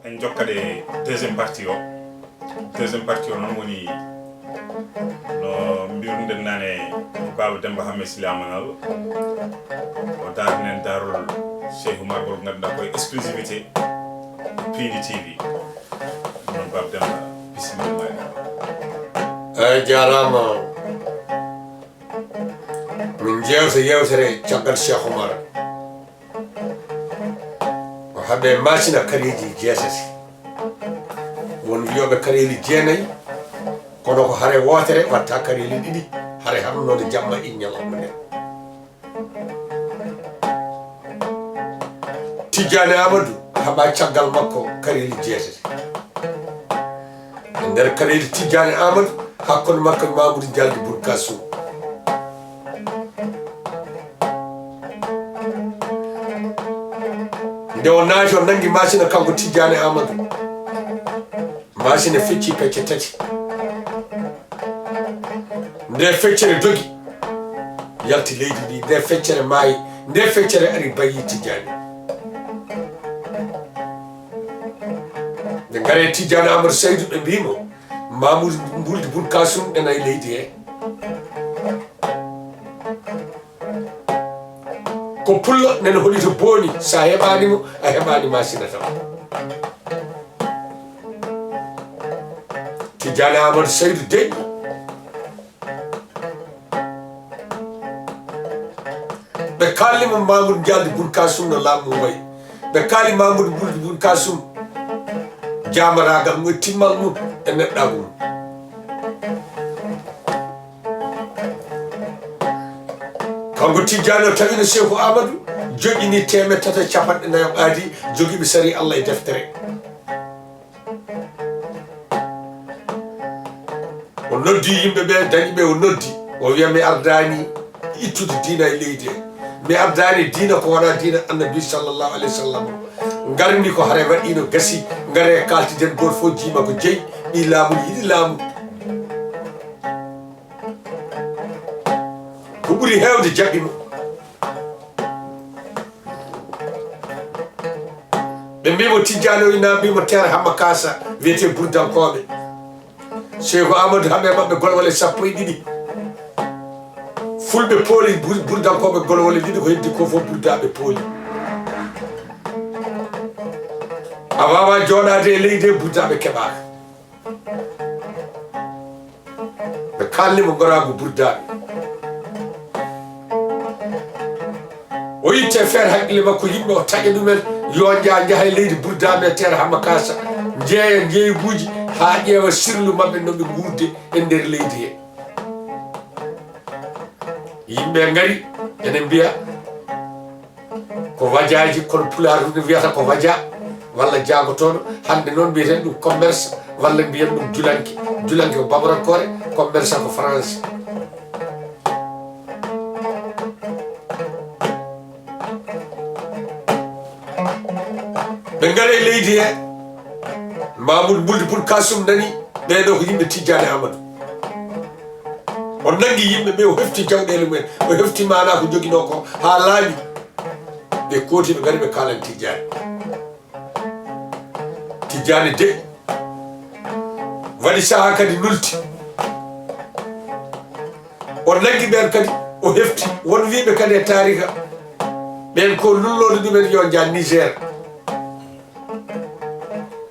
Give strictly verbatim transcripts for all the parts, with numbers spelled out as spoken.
En jokkat e deuxième partie o. Deuxième partie o noon woni no mbiruɗen nane, Baaba Demba Hamme Sila Manal. O daarnen daarol Cheikh Oumar ngol ngannduɗaa ko e exclusivité Piindi T V. Noon Baaba Demba, bisimilla ma. Eyi, jaaraama. Min jeewta yeewtere caggal Cheikh Oumar. O haɓe maasina kareeli jeetati. Won wiyooɓe kareeli jeenayi, kono ko hare wootere watta kareeli ɗiɗi, hare haɓnode jamma e ñalawma nden. Tijjaani Aamadu haɓa caggal makko kareeli jeetati. E nder kareeli Tijjaani Aamadu, hakkunde makko e Mamoudou Dialdi Boun Kassoum. Nde o naati, o nanngi maasina kanko Tijjaani Aamadu. Maasina fecci pecce tati. Nde feccere dogi, yalti leydi ndi. Nde feccere maayi, nde feccere ari bayi Tijjaani. Nde ngare Tijjaani Aamadu Saydu, ɓe mbii mo, Mamoudou Bouldi Boun Kassoum ena e leydi he. Ko pullo nene hoɗi to booni, so a heɓaani mo, a heɓaani maasina taw. Tijjaani Aamadu Saydu deƴƴi. Ɓe kaalni mo Mamoudou Dialdi Boun Kassoum no laamu mum wayi. Ɓe kaali Mamoudou Bouldi Boun Kassoum jaamaraagal mum e timmal mum e neɗɗaagu mum. Kanko Tijjaani o tawino Seeku Aamadu joƴƴini teemeɗɗe tati e capanɗe nayo qaadi jogiiɓe sariya Allah e deftere. O noddi yimɓe ɓe, dañi ɓe, o noddi. O wiya, "Mi ardaani ittude diina e leydi he. Mi ardaani diina ko wonaa diina Annabi sallallahu alayhi wa sallam. Ngarmi ko hare waɗiino, gasi, ngare kaltiden, gooto fof jiima ko jeyi, ɓii laamu ne yiɗi laamu." Ko ɓuri heewde jaɓi mo. Ɓe mbii mo Tijjaani o ina mbii mo Teer Hamma Kaasa, wiyetee Burdankooɓe. Seeku Aamadu Haɓe maɓɓe golwale sappo e ɗiɗi. Fulɓe pooli Bur-, Burdankooɓe golwale ɗiɗi, ko heddi ko fof Burdaaɓe pooli. A waawaa jooɗaade e leydi he Burdaaɓe keɓaaka. Ɓe kaalni mo goraagu Burdaaɓe. O itte feere hakkille makko, yimɓe o taƴa ɗumen, yo nja-, njaha e leydi Burdaaɓe e Teer Hamma Kaasa, njeeya njeeyguuji haa ƴeewa sirlu maɓɓe no ɓe nguurde e nder leydi he. Yimɓe ngari, ene mbiya, ko wajaaji, kono Pulaar ne wiyata ko wajaa, walla jaagotooɗo. Hannde noon mbiyeten ɗum commerce, walla mbiyen ɗum julanke. Julanke ko babarankoore, commerce ko français. Ɓe ngari e leydi he, Mamoudou Bouldi Boun Kassoum nani, ɓee ɗoo ko yimɓe Tijjaani Aamadu. O nanngi yimɓe ɓe, o hefti jawɗeele mumen, o hefti maanaa ko joginoo ko, haa laaɓi. Ɓe kooti, ɓe ngari, ɓe kaalani Tijjaani. Tijjaani de waɗi sahaa kadi nulti. O nanngi ɓeen kadi, o hefti. Won wiyɓe kadi e taarika, ɓeen ko lullooɗo ɗumen yo njah Niger.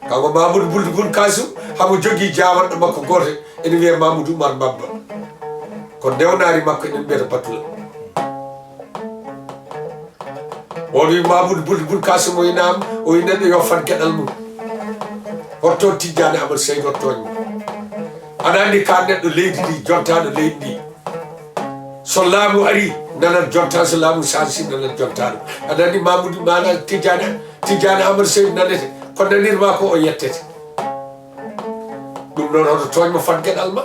Kanko Mamoudou Bouldi Boun Kassoum, hamo jogii jaawanɗo makko gooto, ene wiyee Mamoudou Oumar Mbabba. Ko newnaari makko, enen mbiyata Batula. O wi Mamoudou Bouldi Boun Kassoum, o wi naam, o wi neɗɗo yo fad geɗal mum. Hoto Tijjaani Amadou Seydi, hoto tooñ mo. Aɗa anndi ka neɗɗo leydi ndi, jontaaɗo leydi ndi. So laamu arii, nanat jontaa, so laamu sansii, nanat jontaa ɗum. Aɗa anndi Mamoudou, maana Tijjaani, Tijjaani Amadou Seydi nanete, ko nanirma ko o yettete. Ɗum noon, hoto tooñ mo fad geɗal ma.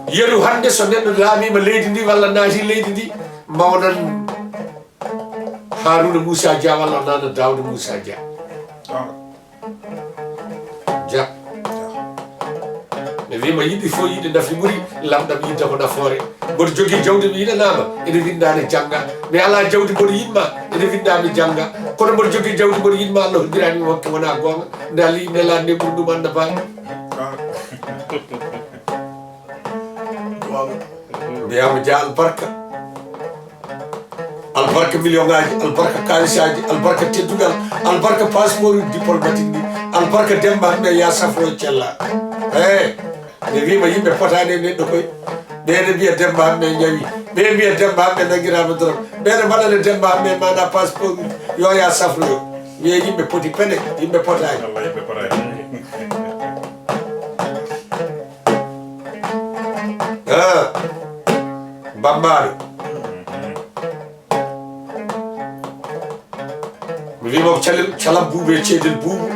Yeru hannde, so neɗɗo laamiima leydi ndi walla naati leydi ndi, mawnan Harouna Moussa Dia walla nana Daouda Moussa Dia. Dia. Mi wiima yiɗi fof yiɗi nafi ɓuri, lamɗam yidda ko nafoore. Mboɗo jogii jawdi mi yiɗanaama, ene winndaani jannga. Mi alaa jawdi mboɗo yiɗma, Ene winda mi jannga. Kono mboɗo jogii jawdi, mboɗo yiɗma, Allah hoddiraani mi hokke, wonaa goonga. Nde Allah yiɗi, nde laaɗi, nde ɓuri ɗum annda baaɗi. Mbiyama Dia albarka. Albarka million ngaji, albarka kalisaaji, albarka teddugal, albarka passeport diplomatique ndi, albarka Demba Hammet ya safro cella. Eh, mi wiima yimɓe potaani e neɗɗo koy. Ɓe ne mbiya Demba Hammet ñawi. Ɓe mbiya Demba Hammet nanngiraama dorog. Ɓe ne mbaɗana Demba Hammet mana passeport yo ya safroyo. Wiya yimɓe poti pene, yimɓe potaani. Wallahi, yimɓe potaani. Ah, Bambaɗo. Mi wiima ko calel, calam buubu e ceedel buubu.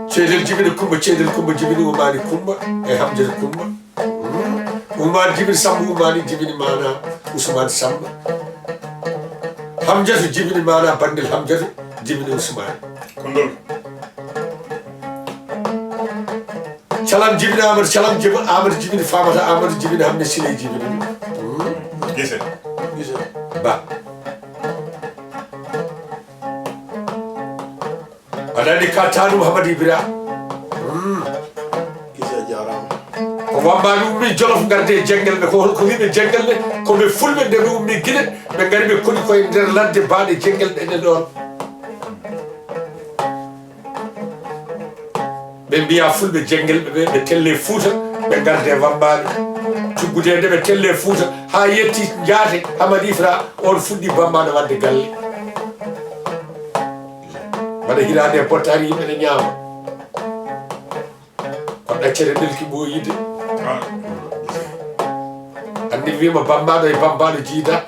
Ceedel jibini Kumba, ceedel Kumba jibini Umani Kumba e Hamjata Kumba. Mm. Umani jibini Samba, Umani jibini mana Usmani Samba. Hamjata jibini mana bandel Hamjata jibini Usmani. Kondol. Calam jibini Amadou, calam jibini Amadou, jibini Famata Amadou, jibini Hammet Siley, jibini. Mm. Gese. Gese. Ba. Aɗa anndi ka tanum Hamadi Bira. Mm. Gese jaaraama. Ko Wambaɓe ummi Jolof ngarde e Jengel ɓe, ko holko wiɓe Jengel ɓe? Ko ɓe fulɓe, nde ɓe ummi Gine, ɓe ngari ɓe koni koye nder ladde baaɗe Jengel ɓe ɗe ɗon. Ɓe mbiya fulɓe Jengel ɓe, ɓe telle Fuuta, ɓe ngarde Bambaɗo. Cuggude nde ɓe telle Fuuta, haa yetti Njaate, Hamadi Ifra, on fuɗɗi Bambaɗo waɗde galle. Waɗa hiraande e bottaari, yimɓe ne ñaama. Ko ɗaccere ɗelki ɓooyide. Anndi wiima Bambaɗo e Bambaɗo jiida,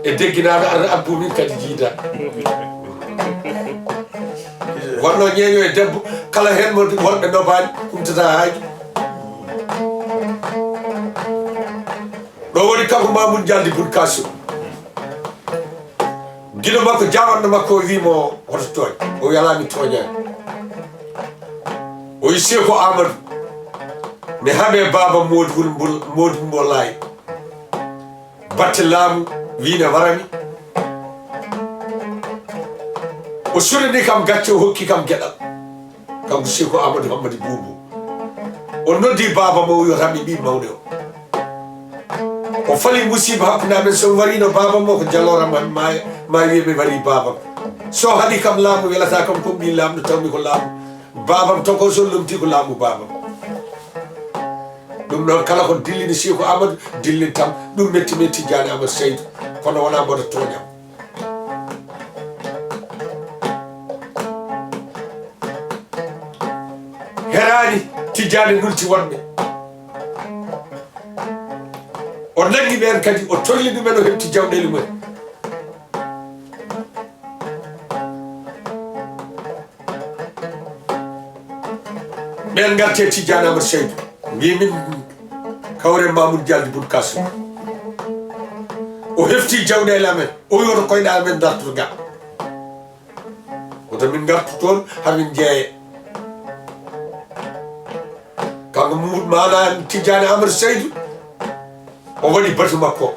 e degginaaɗo ar abbu min kadi jiida. Wonno ñeeño e debbo, kala heen mo worɓe nobaani, kumtata haaji. Ɗo woni kanko Mamoudou Dialdi Boun Kassou. Giɗo makko, jawanno makko, o wi mo, "Hoto tooñ." O wi, "Alaa, mi tooñaani." O wi, "Seeku Amadou, mi haɓe baaba Modou Wul Mbul-, Modou Mbolaay. Batte laamu, wi ne warami." O surani kam gacce, o hokki kam geɗal. Kanko Seeku Amadou Hammadi Buubu. O noddi baaba mo, o wi, "Hoto mi ɓii mawne o." O fali musiba hakkunde amen, so mi wariino baaba mo ko jaloore am, ma, ma wiye mi warii baaba am. So haɗi kam laamu welata kam, ko mi ɓii laamɗo, tawmi ko laamu. Baaba am tokoso lomti ko laamu baaba am. Ɗum noon kala ko dillini Seeku Amadou, dillintam. Ɗum metti metti Jaani Amadou Seydou. Kono wonaa mboɗo tooñam. Heraani, Tijjaani nulti wonɓe. O nanngi ɓeen kadi, o torli ɗumen, o heɓti jawɗeele mumen. Ɓeen ngarti e Tijjaani Amadou Seydou. Mbii min kawre Mamoudou Dialdi Boun Kassou. O hefti jawɗeele amen. O wi, "Hoto koyɗe amen ndartoto ga. Hoto min ngartu toon, hamin jeeye." Kanko Mamoudou Maana Tijjaani Amadou Seydou. O waɗi batu makko.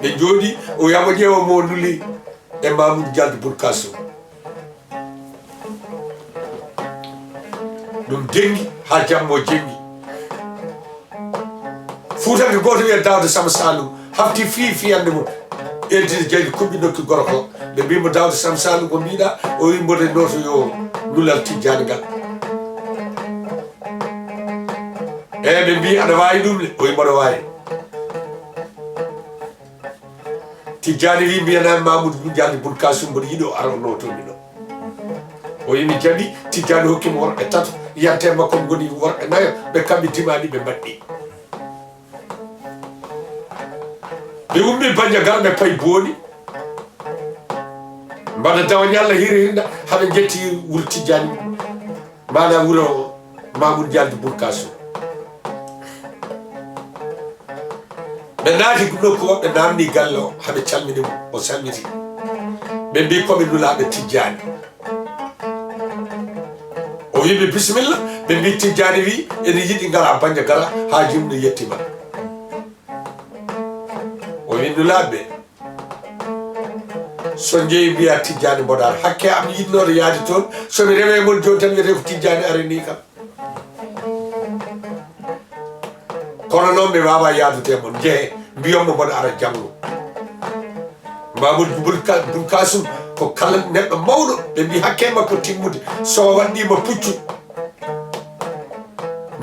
Ɓe njooɗi, o wiya mo ƴeewa mo nuli e Mamoudou Dialdi Boun Kassou. Ɗum jenngi haa jamma o jenngi. Fuutanke gooto wiyee Daawda Samba Saalum hafti fii fiyannde mum. Eldini jaydi kuɓɓi nokki gorko. Ɓe mbii mo, "Daawda Samba Saalum, ko mbiiɗaa?" O wii, "Mboɗo nooto yo nulal Tijjaani ngal." Eey, ɓe mbii, "Aɗa waawi ɗum le?" O wii, "Mboɗo waawi." Tijjaani wii, "Mbiyanaa Mamoudou Dialdi Boun Kassou mboɗo yiɗi o ara, o nooto mi ɗo." O wii, "Mi jaɓi." Tijjaani hokki mo worɓe tato, yante makko ngoni worɓe nayo, ɓe kamɓe dimaani ɓe mbaɗɗi. Ɓe ummi Bandiagara, ɓe payi Booni. Mbaɗa dawa ñalla hiri hirnda, haɓe njetti wuro Tijjaani. Maana wuro Mamoudou Dialdi Boun Kassou. Ɓe naati nokku o, ɓe naamni galle o, haɓe calmini mo, o salmiti. Ɓe mbii, "Ko ɓe nulaaɓe Tijjaani." O wii ɓe, "Bisimilla." Ɓe mbii, "Tijjaani wii ene yiɗi ngara Bandiagara, haaju mum no yettima." O wii, "Nulaaɓe, So njehi mbiya Tijjaani mboɗaar. Hakke am yiɗnooɗo yaade toon. So mi rewee mon jooni tan wiyetee ko Tijjaani aranii kam. Kono noon mi waawaa yaadude e mon. Njehee, mbiyon mo mboɗo ara janngo. Mamadou Bun Ka-, Bun Kasum ko kala neɗɗo mawɗo. Ɓe mbii hakke makko timmude. So waɗɗiima puccu,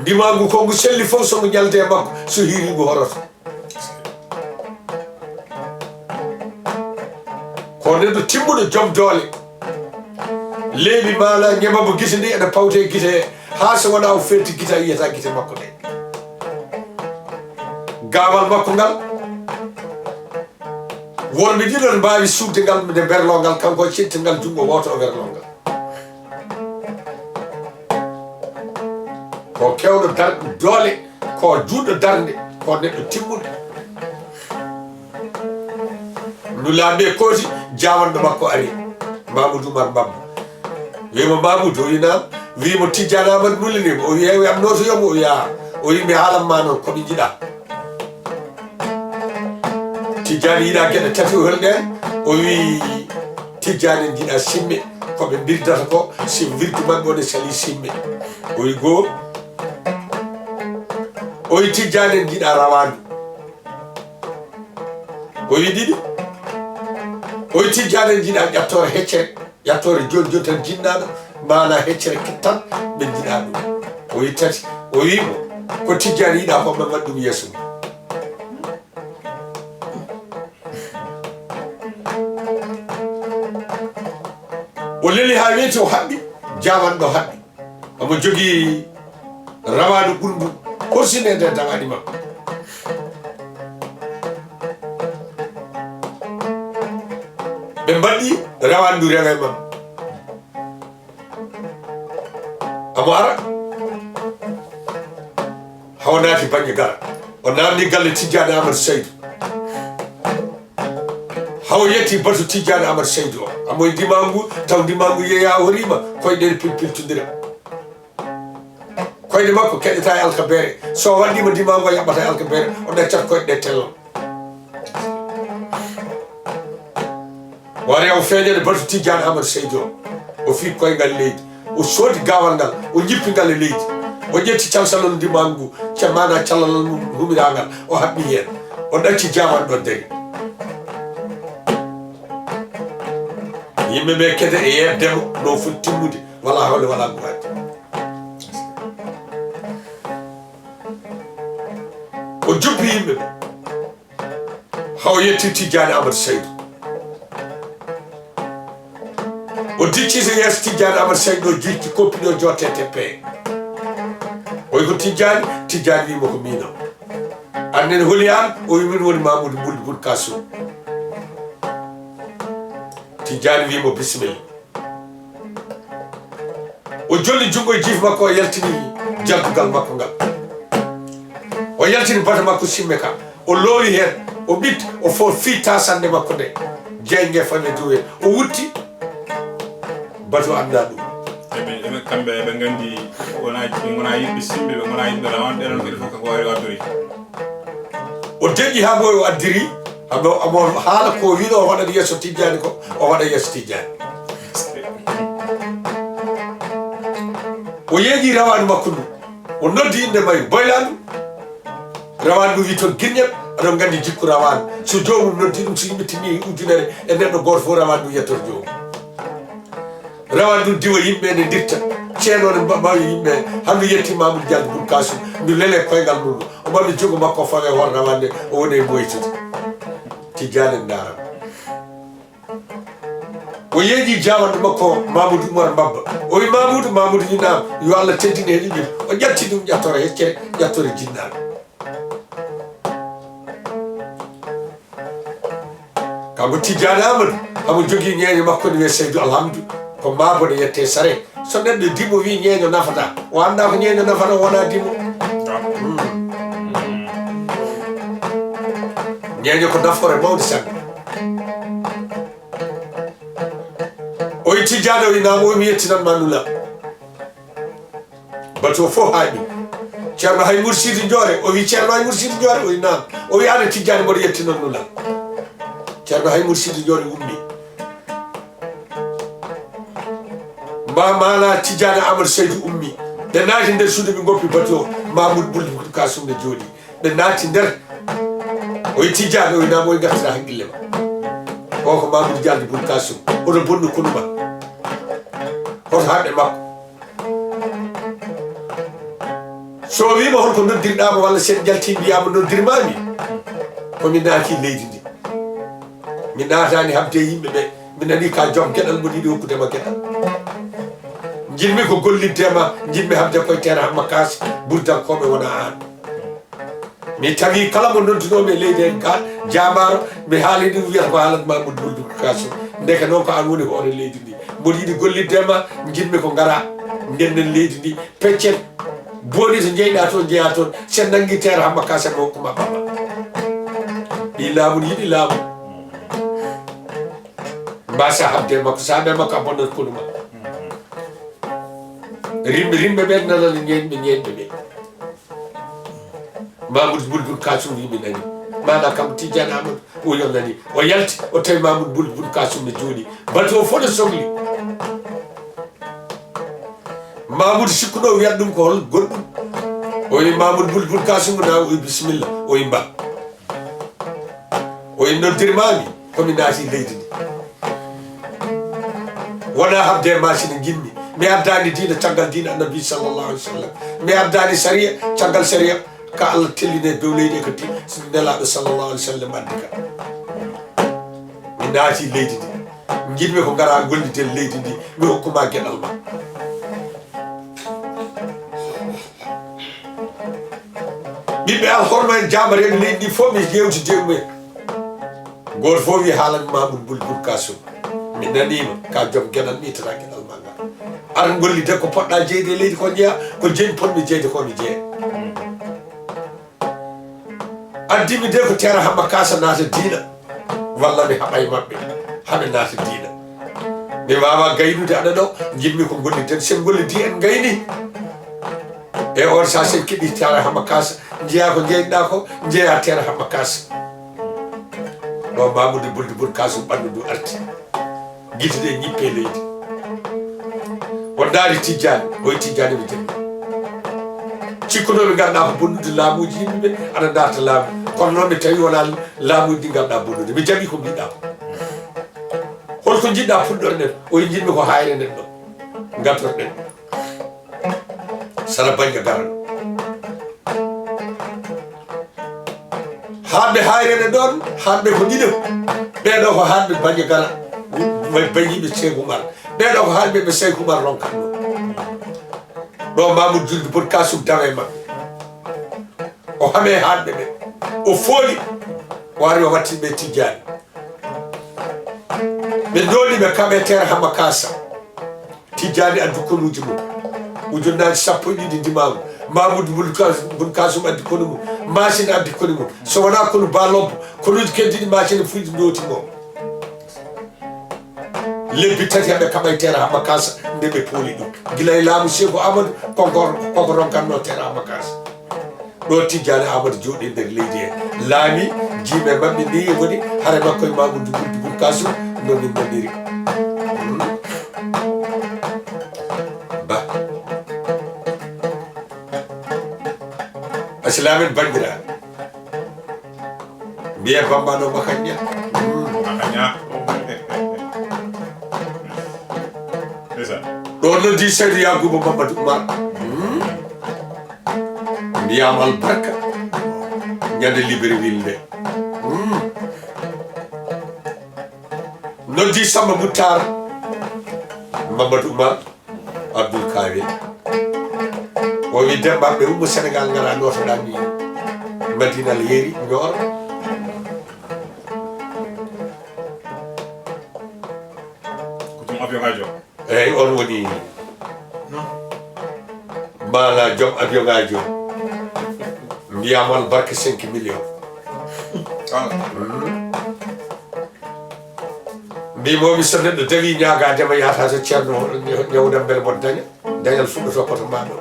ndimaangu ko ngu selli fof so ngu ñalde e makko, so hiirii ngu horoto. Ko neɗɗo timmuɗo, joom doole. Leeɓi maala ñema mo gite ni ene pawte gite he, haa so wonaa o ferti gite a yiyata gite makko ɗe. Gaawal makko ngal, worɓe ɗiɗo ne mbaawi suuɗde ngal nde berloo ngal, kanko o ƴetti ngal junngo wooto o werloo ngal. Ko keewɗo dar-, doole, ko juutɗo darnde, ko neɗɗo timmuɗo. Nulaaɓe kooti, jaawanɗo makko ari, Mamadou Oumar Mbabba. Wii mo, "Mamadou," o wii, "Naam." Wii mo, "Tijjaani Amadou nullanii mo." O wii, "Eey, o wii am nootoyo mo." O wii, "Aa." O wii, "Mi haalan ma noon ko ɓe njiɗaa." Tijjaani yiɗaa geɗe tati, o holi ɗeen. O wii, "Tijjaani en njiɗaa simme, ko ɓe mbirdata ko, si wirdu maɓɓe o ne salii simme." O wii, "Goo." O wii, "Tijjaani en njiɗaa rawaandu." O wii, "Ɗiɗi." O wii, "Tijjaani en njiɗaa ƴattoore heccere." Ƴattoore jooni jooni tan jinnaaɗo, maanaa heccere tan ɓe njiɗaa ɗum. O wii tati, o wii mo, "Ko Tijjaani yiɗaa ko, ɓe mbaɗa ɗum yeeso mum." O leli haa weeti, o haɓɓi, jaawanɗo haɓɓi. Omo jogii rawaandu ɓurndu horsineede e dawaaɗi makko. Ɓe mbaɗi rawaandu rewe man. Omo ara, hawa naati baŋŋe gara. O naamni galle Tijjaani Amadou Saydou. Hawa yetti batu Tijjaani Amadou Saydou o. Omo e ndimaangu, taw ndimaangu yeeyaa horiima, koyɗe ɗe pilpiltondira. Koyɗe makko keɗataa e alkabeere. So waɗɗiima ndimaangu o yaɓɓataa e alkabeere, o ɗaccat koyɗe ɗe telloo. O ari o feeñani batu Tijjaani Amadou Saydou o. O fii koyngal leydi. O soodi gaawal ngal, o jippi ngal e leydi. O ƴetti calsalol ndimaangu ngu, ca maanaa callalal mum humiraa ngal, o haɓɓi heen. O ɗacci jaawanɗo dari. Yimɓe ɓe kede e yeeɓde mo no foti timmude, walaa hawle, walaa guraade. O jubbi yimɓe ɓe. Haa o yetti Tijjaani Amadou Saydou. O dicci to yeeso Tijjaani Amadou Saydou ɗo, jicci koppi ɗo, jo T T P. O wi ko Tijjaani, Tijjaani wi mo ko miin o. Aan nene holi aan? O wi min woni Mamoudou Bun, Bun Kasum. Tijjaani wi mo bisimilla. O jolni junngo e jiife makko, o yaltini jaggugal makko ngal. O yaltini batu makko simme ka. O loowi heen, o ɓitti, o fo-, fii taasannde makko nde. Jeynge fami duwe. O wutti, batu anndaa ɗum. Eɓe, eɓe, kamɓe eɓe nganndi wonaa, ɓe ngonaa yimɓe simɓe, ɓe ngonaa yimɓe rawane, ɗee ɗoon geɗe fof kanko waawri waddori. O deƴƴi haa ɓooyi, o addiri, haa ɓe, omo haala ko wiino o waɗat yeeso Tijjaani ko, o waɗa yeeso Tijjaani. O yeeƴi rawaandu makko ndu, o noddi innde mayru, boylaandu. Rawaandu ndu wi toon girñel, aɗon nganndi jikku rawaandu. So joomum noddi ɗum, so yimɓe timmii ujunere e neɗɗo gooto fof, rawaandu ndu yettoto joomum. Rawaandu ndu diwa yimɓe ene ndirta. Ceerno ne mba-, mbawi yimɓe. Hanndu yetti Mamoudou Diallo Bun Kasum. Ndu lele koyngal mum. O ɓami junngo makko, o fawe hoore rawaandu nde, o woni e moytude. Tijjaani en ndaarama. O yeeƴi jaawanɗo makko Mamoudou Oumar Mbabba. O wi Mamoudou, Mamoudou wi naam. Yo Allah teddin heen yimɓe. O ƴatti ɗum ƴattoore heccere, ƴattoore jinnaaɓe. Kanko Tijjaani Amadou, omo jogii ñeeño makko ne wiyee Seydu Alhamdu, ko Maabo ne yettee Sare. So neɗɗo dimo wii ñeeño nafataa, o anndaa ko ñeeño nafata, o wonaa dimo. Hmm. Ñeeño ko nafoore mawnde sanne. O wi Tijjaani, o wi naam, o wi mi yettinan ma nula. Batu o fof haaɗi. Ceerno Hay Mursiidi Njoore, o wi Ceerno Hay Mursiidi Njoore, o wi naam. O wi ana Tijjaani mboɗo yettinan nula. Ceerno Hay Mursiidi Njoore ummi. Ba Maala Tijjaani Amadou Saydu ummi. Ɓe naati nder suudu, ɓe ngoppi batu o. Mamoudou Bouldou Boun Kassoum ne jooɗi. Ɓe naati nder. O yi Tijjaani, o yi naamo, o yi ngartira haqqille ma. O ko Mamoudou Diallo Boun Kassoum. Oto bonnu kunu ma. Hoto haɓe makko. So o wiima hol ko noddirɗaama walla sen jaltii mbiyaama noddirmaami, ko mi naati leydi ndi. Mi naataani habde e yimɓe ɓe. Mi nani ka joom geɗal mboɗo yiɗi hokkude ma geɗal. Njiɗmi ko gollidde ma, njiɗmi habde koye teera hamma kaas burdankooɓe wona aan. Mi tawi kala mo noddunoomi e leydi he ga jaamaaro, mi haali ɗum wiyata ko haalat Mamoudou Bouldou Kassoum. Ndeke noon ko aan woni hoore leydi ndi. Mboɗo yiɗi gollidde ma, njiɗmi ko ngara ndennen leydi ndi. Peccen, booni to njeyɗa toon, njeya toon. Sen nanngi teera hamma ka sen hokkuma bama. Ɗi laamu ne yiɗi laamu. Mbasa habde e makko, sa me makko a bonnat konu ma. Rimɓe, rimɓe ɓe nanana ñeeñɓe, ñeeñɓe ɓe. Mamoudou Bouldou Kassoum wi mi nani. Mana kam Tijjani Amadou, o yo nani. O yalti, o tawi Mamoudou Bouldou Boun Kassoum ne jooɗi. Batu o fof ne sogli. Mamoudou sikkuno o wiyat ɗum ko hol goɗɗum. O wi Mamoudou Bouldou Boun Kassoum na o wi bisimilla. O wi mba. O wi noddirmaami ko mi naati leydi ndi. Wona habde e maasina njiɗmi. Mi addaani diina caggal diina Annabi sallallahu alaihi wasallam. Mi addaani sariya caggal sariya ka Allah tellini e dow leydi e ka ti-, Nelaaɗo sallallahu alaihi wasallam addi ka. Mi naati leydi ndi. Njiɗmi ko ngara golliden leydi ndi. Mi hokkuma geɗal ma. Ɓiɓɓe alhorma en jaamareeɓe leydi ndi fof mi yewtidi e mumen. Gooto fof wi haalan Mamoudou Bouldou Boun Kassoum. Mi naniima ka joom geɗal mi ittata geɗal ma ngal. Ar gollide ko poɗɗa jeyde e leydi ko jeeya, ko jeymi ponmi jeyde ko mi jeeya. Addi mi de ko teera hamma kasa naata diina. Walla mi haɓa e maɓɓe. Haɓe naata diina. Mi waawa gaynude aɗa ɗo, njiɗmi ko golliden. Sen gollidi en gayni. E on sa sen keɓi teera hamma kasa, njeya ko jeyɗa ko, njeya teera hamma kasa. Ɗo Mamoudou Bouldou Boun Kassoum ɓandu ndu arti. Gite ɗe ñippe leydi. O ndaari Tijjani, o wi Tijjani mi jaɓi. Cikkunomi ngarɗa ko bonnude laamuji yimɓe ɓe, aɗa darta laamu. Kono noon mi tawi wona laamuji ɗi ngarɗa bonnude. Mi jaɓi ko mbiɗa ko. Holko jiɗɗa puɗɗorɗen? O wi jiɗmi ko hayre nden ɗo. Ngartorɗen. Sara Bañña Gara. Haaɗɓe hayrene ɗon, haaɗɓe ko ɗiɗo. Ɓeɗo ko haaɗɓe Bañña Gara, ba-, bayiiɓe Cheikh Oumar. Ɓeɗo ko haaɗɓe ɓe Cheikh Oumar ronkatno. Ɗo Mamoudou Bouldou Boun Kassoum dawe maɓɓe. O hame haaɗɓe ɓe. O fooli. O ari o watti ɓe Tijjani. Ɓe ndooli ɓe kaɓe teera hamma kasa. Tijjani addi konuuji mum. Ujunnaaji sappo e ɗiɗi ndimaagu. Mamoudou Bun Kas-, Bun Kasum addi konu mum. Masin addi konu mum. So wonaa konu Ba Lobbo, konuuji keddiiɗi Masin e Fuyde ndooti mo. Lebbi tati haɓe kaɓay teera hamma kasa nde ɓe pooli ɗum. Gila e laamu Seeku Amadou, koko, koko ronkatno teera hamma kasa. Ɗo Tijjani Amadou jooɗi nder leydi he. Laami, jiime maɓɓe ni woni, hare makko e Mamoudou Bun, Bun Kasum, no min naniri. Hmm. Ba. Asilamen banndiraaɓe. Mbiye Bamba no Makaña. Makaña. C'est ça. Ɗo noddi Seydou Yakuba Mamadou Oumar. Hmm. Mbiyam albarka. Ñande Libreville nde. Hmm. Noddi Samba Moutar. Mamadou Oumar. Abdoul Kawel. O wi, Demba, ɓe ummo Sénégal ngara nootoɗaa mi Madina Alheri Nioro. Ko joom avion ngajo? Eyyi, on woni. Non. Maala joom avion ngajo. Mbiyam albarka cinq millions. Ah. Hmm. Mbimomi so neɗɗo dawi ñagadema yahata to ceerno ñawdam beele mboɗo daña. Dañal fuɗɗoto koto ma ɗo.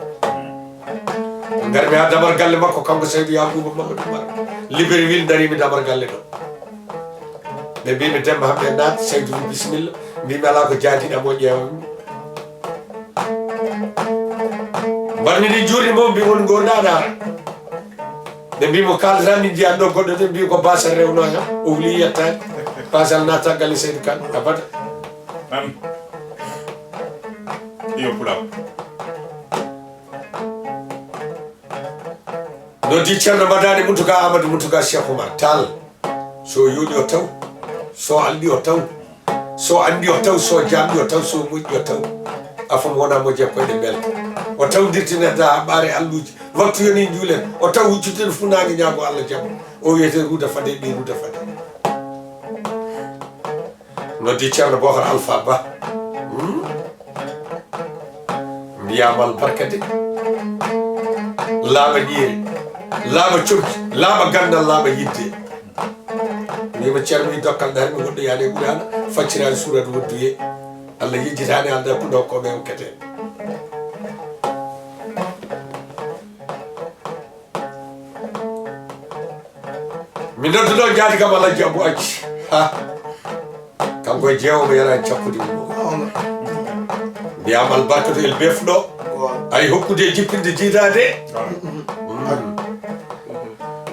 Ngarmi ha damar galle makko kanko Seydou Yakuba Mamadou Oumar. Libreville darimi damar galle ɗo. Ɓe mbimi Demba Hammet naat, Seydou wi bisimilla. Mbimi ala ko jaadiɗam o ƴeewami. Mbar miɗi juurni mo, mbi on ngorɗaɗa. Ɓe mbi mo, "Kaldata min njiyan ɗo goɗɗo de," mbi ko basal rewnoya. O wuli yettaani. Basal naata galle Seydi Kan. Abada. Nan. Iyo, Pulaar. Noddi Ceerno Madani Muntuka Amadou Muntuka Cheikh Oumar Tall. So yooɗi o taw, so alɗi o taw, so anndi o taw, so jaamɗi o taw, so moƴƴi o taw. Afo mo wona moƴƴi e koyɗe mbel. O taw dirtinedda ɓaare alluuji. Waktu yoni njuulen. O taw huccuten funaange ñaago Allah jam. O wiyete Ruuda Fade, ɓii Ruuda Fade. Noddi Ceerno Bookar Alfa Ba. Hmm? Mbiyaama albarka de. Laaɓa ƴiire, laaɓa comci, laaɓa ganndal, laaɓa yiɗde. Wiima Ceerno mi dokkal ɗaari mi woɗɗoyaani e Quraana, facciraani suuraatu woɗɗoyee. Allah yejjitaani hannde hakkunde hokkooɓe e hokkete. Mi nodduno jaati kam Alhaji Abou Acci. Ha. Kanko e jeewomo yara en cakkudi mo. Mbiyaama albarka to el befɗo. Ay hokkude jippinde jiidaade. Mm.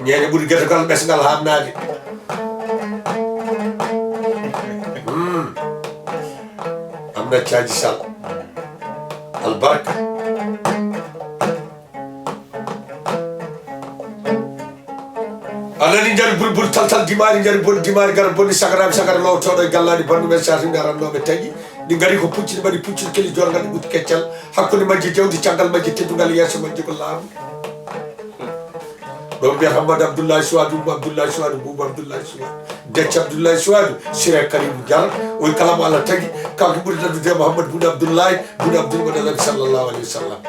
Ñeeñe ɓuri getogal ɓesngal haamnaade. Mm. Am na caaji sal. Albarka. A nani njari bulbul taltal dimaari, njari boni dimaari, gara boni sagaraaɓe sagara lowtooɗo e gallaaɗi banndum en sartinɓe arannooɓe taƴi. Ɗi ngari ko pucci, ɗi mbaɗi pucci, keli jorgal, ɗi ɓutti keccal. Hakkunde majji jawdi, caggal majji teddungal, yeeso majji ko laamu. Ɗo mbiyata Amadou Abdoulaye Souadou, Oumou Abdoulaye Souadou, Boubou Abdoulaye Souadou, Decce Abdoulaye Souadou, Siré Karimou Diallo, oy kala mo Allah tagi, kanko ɓuri daddude e Mouhamadou Boun Abdoulaye, Boun Abdoul Moutalib sallallahu alayhi wa sallam.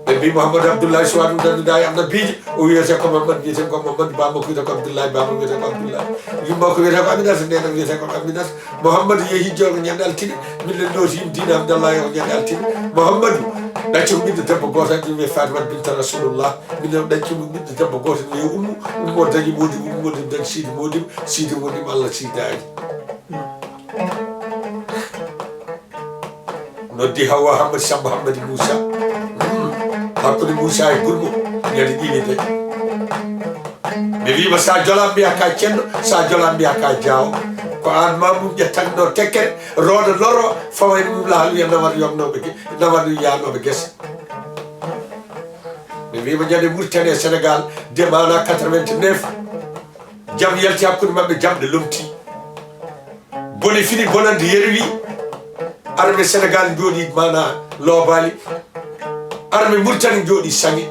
Ɓe mbi Mouhamadou Abdoulaye Souadou dadduda e annabiijo, o wiyete ko Mamadou, wiyete ko Mamadou, bamako wiyete ko Abdoulaye, bamako wiyete ko Abdoulaye, yummako wiyete ko Aminata, nenam wiyete ko Aminata, Mouhamadou yehi hijjo ko ñande altine, min len ɗo tim diina Abdallah o ñande altine. Mouhamadou ɗacci ko ɓiɗɗo debbo gooto, ɓe wiye Fatima binta Rasulullah. Min ɗacci mo ɓiɗɗo debbo gooto, mi wiye Ummu, Ummu o dañi Modibo, Ummu o dañi Sidi Modibo, Sidi Modibo Allah sidaani. Noddi Hawa Hammadi Samba Hammadi Moussa. Hmm. Hakkunde Moussa e Gurmo, ñande ɗiɗi de. Mi wiima sa jola mbiya ka ceddo, sa jola mbiya ka jaawo. Ko an ma mum ƴettanno tekkere, roodo loro, fawayde mum lahal wiya nawat yomnoɓe ge-, nawat yaanoɓe gese. Mi wiima ñande Mauritanie e Sénégal, de mana quatre-vingt-neuf, jam yalti hakkunde maɓɓe, jamɗe lomti. Bone fini, bonande yerwi. Armée Sénégal jooɗi mana loobaali. Armée Mauritanie jooɗi saŋe.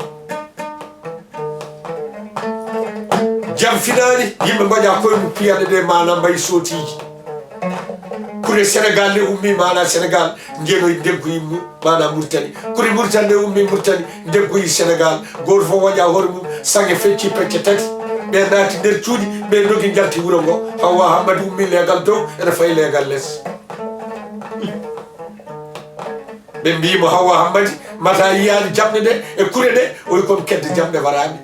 Jam finaani, yimɓe ngoƴa koye mum piyaɗe ɗe mana mbayi sootiiji. Kure Sénégal ne ummi mana Sénégal, njenoyi ndeggu yimmu. Mana Mauritanie. Kuri Mauritanie ɗe ummi Mauritanie, ndeggoyi Sénégal. Gooto fof waɗi a hoore mum, saŋe fecci pecce tati. Ɓe naati nder cuuɗi, ɓe ndogi njalti wuro ngo. Hawa Hammadi ummi leegal dow, ene fayi leegal les. Ɓe mbiimo Hawa Hammadi, mata yiyaani jamɗe ɗe e kure ɗe, o wi kon kedde jamɗe waraani.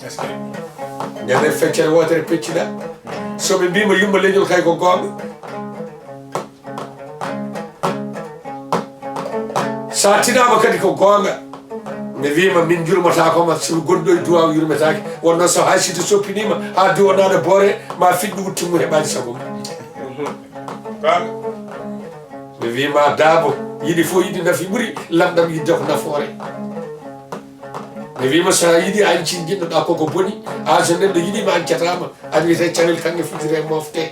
Est-ce que? Ñande feccere wootere pecciɗa. So ɓe mbiimo yumma leñol kay ko goonga. Sa tinaama kadi ko goonga. Mi wiima min jurmataako ma, si gonɗo e duwaaw yurmetaake. Wonno so hay si to soppiniima, haa duwo naana boore, ma fiɗɗu wutti mum heɓaani sago mum. Mi wiima daabo, yiɗi fof yiɗi nafi ɓuri, lamɗam yiɗde ko nafoore. Mi wiima so a yiɗi an ci jiɗnoɗa koko boni, an so neɗɗo yiɗima an cataama, an wiyete cawel kanŋe fijire mofte.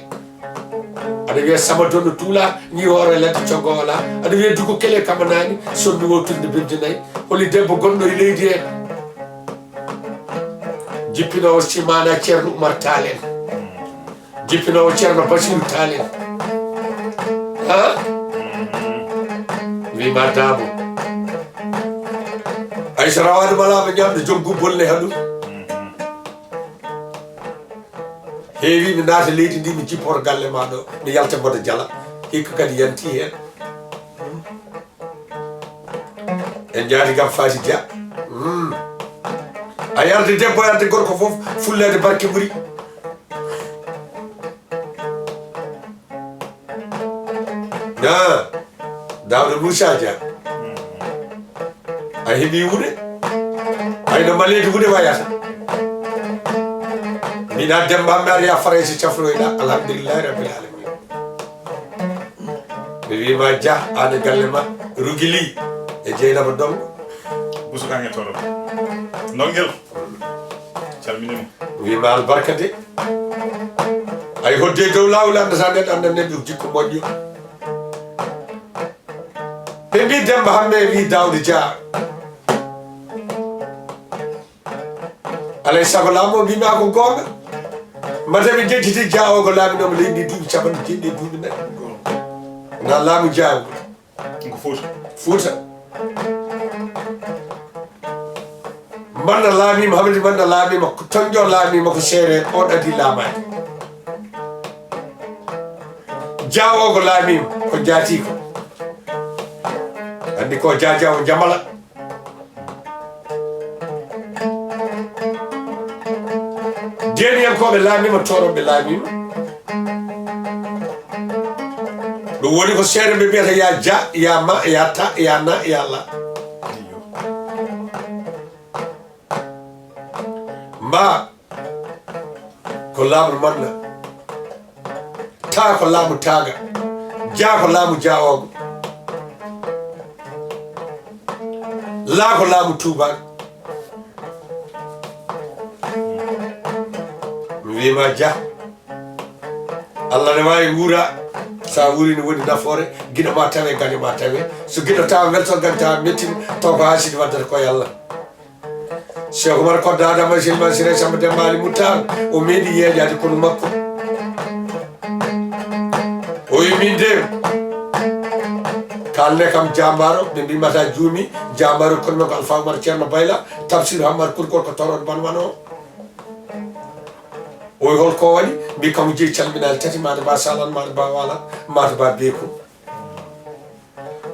Aɗa wiya sama donno tuula, ni hoore ladde coggo wala. Aɗa wiya duko kele kamanani, sombi wowtirde bebde nayi. Holi debbo gonɗo e leydi he? Jippinowo si mana Ceerno Oumar Tall en. Jippinowo Ceerno Basiru Tall en. Ha? Wima daabo. Ay so rawaɗum ala ɓe ñamde jom gubbol ne haɗum. Heewi mi naata leydi ndi, mi jippoto galle ma ɗo, mi yalta mboɗo jala. Hikka kadi yanti hen. En jaari gam Faati Dia. Mm. A yarde debbo, yarde gorko fof, fullede barke ɓuri. Ah, Daouda Moussa Dia. A heɓi wude. Ay no maleedi wude wayata. Mbiɗa Demba Hammet, ya Farayse cafroyɗa. Alhamdulillahi Rabbil Alamin. Mi wiima Dia, aan e galle ma, Rugili e Jeynaba Dongo. Busukaŋe Toro. Nongel. Calminima. Mi wiima albarka de. Ay hodde dow laawol anndata neɗɗo, annda neɗɗo jikko moƴƴo. Ɓe mbi Demba Hamme wi Daawda Dia. Alay sago laamu o mbima ko goonga. Mata mi jejjiti Dia o ko laaminomo leydi ndi duuɓi capanɗe jeeɗiɗi e duuɓi nayi. Na laamu Dia o. Ko Fuuta. Fuuta. Manna laamima, Hamadi Manna laamima, ko Tonjo laamima, ko seereer, on adii laamaade. Dia o ko laamima, ko jaatiiko. Anndi ko Dia Dia o Jamala. Deeniyankooɓe laamima, Tooroɓe laamima. Ɗum woni ko seereer ɓe mbiyata ya Dia, ya Ma, ya Ta, ya Na, ya La. Ma ko laamu Manna. Ta ko laamu Taaga. Dia ko laamu Dia ogo. La ko laamu Tuubaaɗo. Mi wiima Dia. Allah ne waawi wuura. So a wuuri ne woni nafoore. Giɗo ma tawe, gaño ma tawe. So giɗo tawa welto, gaño tawa mettin. Taw ko haasidi waddata ko e Allah. Cheikh Oumar Kodda Adama Silma Siré Samba Demba Ali Moutar, o meeɗi yeeƴaade konu makko. O wi min de, kalne kam jaambaaro, ɓe mbimata juumi, jaambaaro konu makko Alpha Oumar Ceerno Bayla, Tafsir Hammar Kurkol ko Tooroɗo Banwano. O wi hol ko waɗi, mbi kam jeyi calminaali tati, Maada Ba Salan, Maada Ba Walan, Maada Ba Beeku.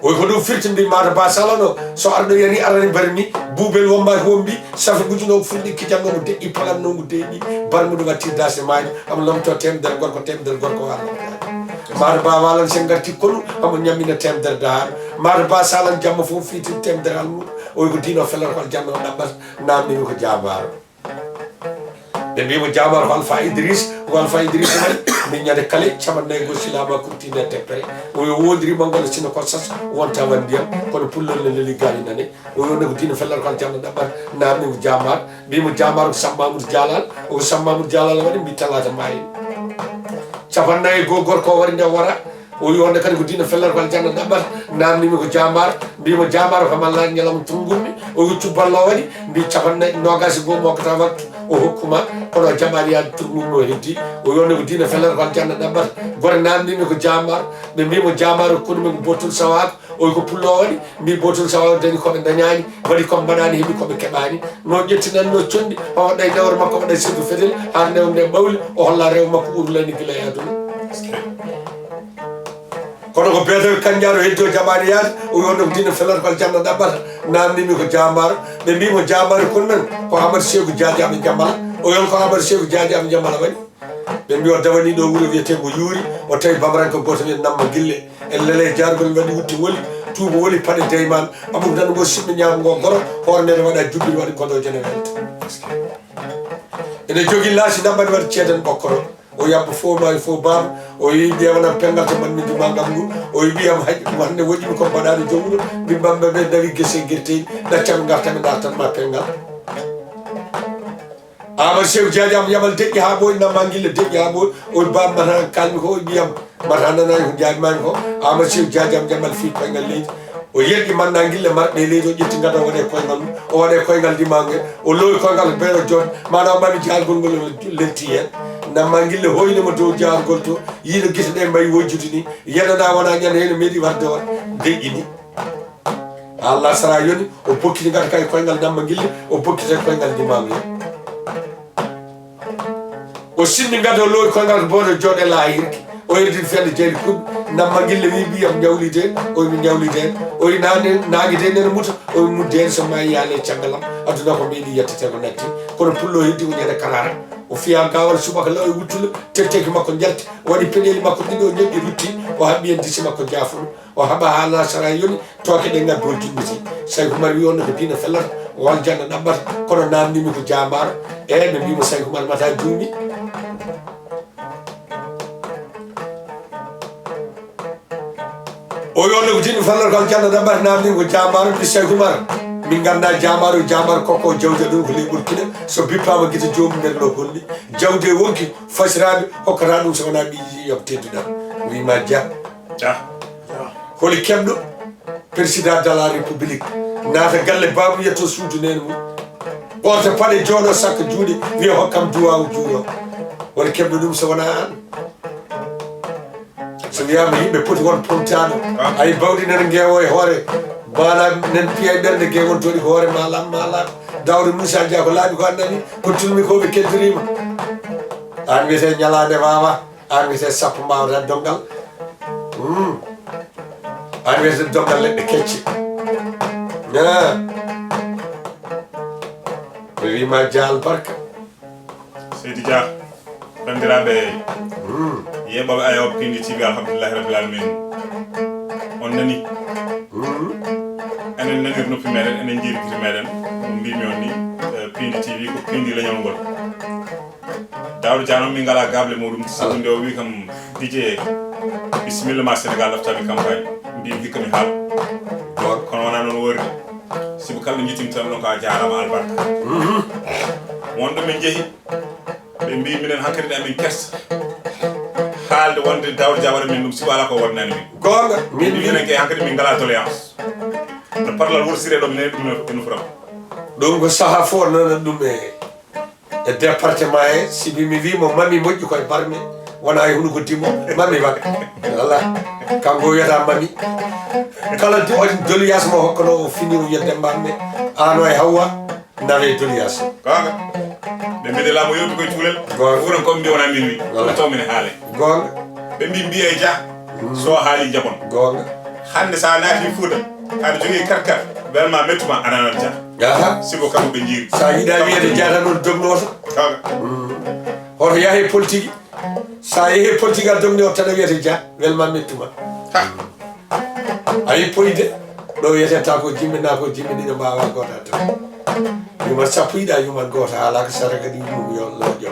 O wi ko ɗum firti, mbi Maada Ba Salano, so arɗo yani arani barmi, buubel womba wombi, safi gujunoo fuɗɗi kijanno mo deƴƴi palanno mo deeƴi, barmude watti dase maaji, amo lomto temedere gorko, temedere gorko wala. Maada Ba Walan sen garti konu, amo ñammina temedere dahaaɗo. Maada Ba Salan jamma fof fiiti temedere almuudo. O wi ko diino felor ko aljanna o ɗaɓɓata, namnimi ko jaambaaro. Ɓe mbi mo jaambaaro ko Alpha Idriss, ko Alpha Idriss waɗi, min ñande kala capanɗe nayi goo silaama kurtine teppere. O yo wondiri mangol sino ko sas wonta wan ndiyam, kono pullol ne leli gaali nane. O yo ne ko diina fellar ko aljanna ɗaɓɓata, namni mo jaambaaro, mbi mo jaambaaro ko Samba Amadou Dialal, o ko Samba Amadou Dialal waɗi, mbi talaata maayi. Capanɗe nayi goo gorko o waɗi nde wara, o wi wonde kadi ko diina fellat ko aljanna ɗaɓɓata, namnimi ko jaambaaro, mbimo jaambaaro kam Allah ñalawma turngummi, o wi cubballo waɗi, mbi capanɗe noogaas e goo mokkata wattu, o hokkuma, kono o jaɓaani yaade turngummi o heddi, o wi wonde ko diina fellat ko aljanna ɗaɓɓata, gore namnimi ko jaambaaro, ɓe mbimo jaambaaro konumen ko bottol sawaako, o wi ko pullo waɗi, mbi bottol sawaako dañi koɓe dañaani, waɗi koɓe mbaɗaani, heɓi koɓe keɓaani, no ƴettinanno conndi, o waɗa e dewre makko, waɗa e sirdu fedel, haa newde ɓawli, o holla rewo makko urlani gila e aduna. Kono ko beetawe kanjaaɗo heddi o jaɓaani yaade, o wi wonde ko diina felata ko aljanna ɗaɓɓata, namnimi ko jaambaaro, ɓe mbi mo jaambaaro kono men, ko Amadou Seeku Jaaji Aɓe Jamala, o yon ko Amadou Seeku Jaaji Aɓe Jamala waɗi. Ɓe mbi o dawani ɗo wuro wiyetee mo Yuuri, o tawi bamaranke gooto wiyetee Namma Gille, en lele jaargol mbaɗi wutte woli, tuuba woli paɗe deyman, aɓuko nan ngo siɓɓe ñaamo ngo goro, hoore nden waɗa jubbiri waɗi kodojo ne welta. Ene jogii laasi naɓɓani waɗi ceeden ɓokkoro. O yabba fof maayi fof baaba. O yi mbiyam nan penngal to mbanmi juma ngam ngu. O yi mbiyam hay ɗum hannde woƴƴimi ko mbaɗaani jomuɗo. Min bamɓe ɓe ndawi gese gerteeɗi. Ɗaccaɓe ngartaɓe ndartan ma penngal. Amadou Seeku Jaaji am yamal deƴƴi haa ɓooyi, namma ngille deƴƴi haa ɓooyi. O yi baaba mata kalmi ko o yi mbiyam. Mata nanaani ko jaabimami ko, Amadou Seeku Jaaji am jamal fii koyngal leydi. O yerƴi manna ngille marɗe e leydi, o ƴetti ngada o waɗe koyngal mum, o waɗe koyngal dimaange, o lowi koyngal ko beeɗo jooɗ, maanaam o ɓami jaargol ngol o lelti heen. Namma ngille hoyni mo dow jaargol to, yiino gite ɗe mbayi wojjude ni, yenana wona ñande heen o meeɗi warde o deƴƴini. Allah sara yoni, o bokkiti ngata kay koyngal namma ngille, o bokkita koyngal dimaange. O sinni ngada o lowi koyngal ko booɗo jooɗe laahirki. O yeddin fende jeyli kuɓɓe. Namma ngille wi mbiyam ñawlide. O wi mi ñawlide. O wi nane naagi de nene muta. O wi mudde hen so maayi yaale caggalam. Aduna ko meeɗi yettete ko natti. Kono pullo heddi ko ñande karara. O fiya gaawal subaka law e wuttule, tetteke makko njarte, o waɗi peɗeeli makko ɗiɗo, o ñoƴƴi rutti, o haɓɓi heen disi makko jaafuno, o haɓa haa laasara yoni, tooke ɗe ngaddi o jimmiti. Sayku Umar wi on no ko diina fellata, o aljanna ɗaɓɓata, kono naamnimi ko jaambaaro. Eey, ɓe mbiimo Sayku Umar mata juumi. O wi on no ko diina fellata, ko aljanna ɗaɓɓata, naamnimi ko jaambaaro, mbi Sayku Umar. Min ngannda jaambaaro, jaambaaro kokko jawdi ɗum ko ley Burkina, so bippaama gite joomum nder no bonni. Jawdi e wonki, fasiraaɓe hokkata ɗum so wonaa ɓiiji yoɓ tedduɗaa. Wi ma ja. Ja. Holi keɓɗo président de la république naata galle baabu yetto suudu nene mum, ɓorta paɗe jooɗo sakka juuɗe wiya hokkam duwaawu juuɗo? Holi keɓɗo ɗum so wonaa aan? So wiyaama yimɓe poti won pomtaaɗo, ay bawɗi nana ngeewo e hoore, maala nen piyay ɓernde nge won toɗi ko hoore maalaam maalaam. Daawda Muusa Dia ko laaɓi ko annabi, ko tulmi ko ɓe keddoriima. Aan wiyetee ñalaande waawa, aan wiyetee sappo mbaawata donngal. Hmm. Aan wiyetee donngal leɗɗe kecce. Ah. Mi wii ma Dia albarka. Seydi Dia, banndiraaɓe yeeɓooɓe ayooɓe Piindi T V, alhamdulillahi rabbil alamin. On nani? Enen nanir noppi meɗen, enen njiiri gite meɗen. No mbimi on ni, eh, Piindi T V ko piindi leñol ngol. Daawda Dia noon min ngala gable muɗum, sabu nde o wi kam, D J, bisimilla ma Sénégal, ɗaftami campagne. Mbimi hikka mi haal. Kono wona noon wori. Sibu kala ɗo jittinta ɗon ko a jaarama albarka. Wonɗo min jehi, ɓe mbi minen hankadi amin kesta haalde wonde Daawda Dia waɗa min ɗum, sibu ala ko waɗnani min. Goonga, min mbi minen ke hankadi min ngala doléance. No parlal worsire ɗo minen ɗum e nufram. Ɗum ko saha fof nana ɗum e, e département he, sibi mi wi mo mami moƴƴi koye barme, wona e hunuko dimo, mami waɗa. Wala, kanko wiyata mami. Kala di-, on doléance mo hokkano o fini o wiya Demba Anne, ano e Hawwa, nawe doléance. Goonga. Ɓe mbiɗe laamu yewti koye cuulel. Goonga. Wuuro ko mbi wona min wi. Wala. Ɗum taw min haale. Goonga. Ɓe mbi mbiya e Dia. So haali jabon. Goonga. Hannde sa naati Fuuta, aɗa jogii karkar, welma mettuma, a nanat Dia. Aha. Sibu kamɓe ɓe njiiri. Sa yiɗa wiyede Dia tan on dognoto. Goonga. Hoto yahe politique. Sa yehi politique a dogni o tan a wiyete Dia, welma mettuma. Ha. A yippoyi de, ɗo wiyete ta ko jimmi na ko jimmi ɗiɗo mbawa goota tan. Yuma sappo yiɗa yuma goota, haala ko sara kadi yumum yo looƴo.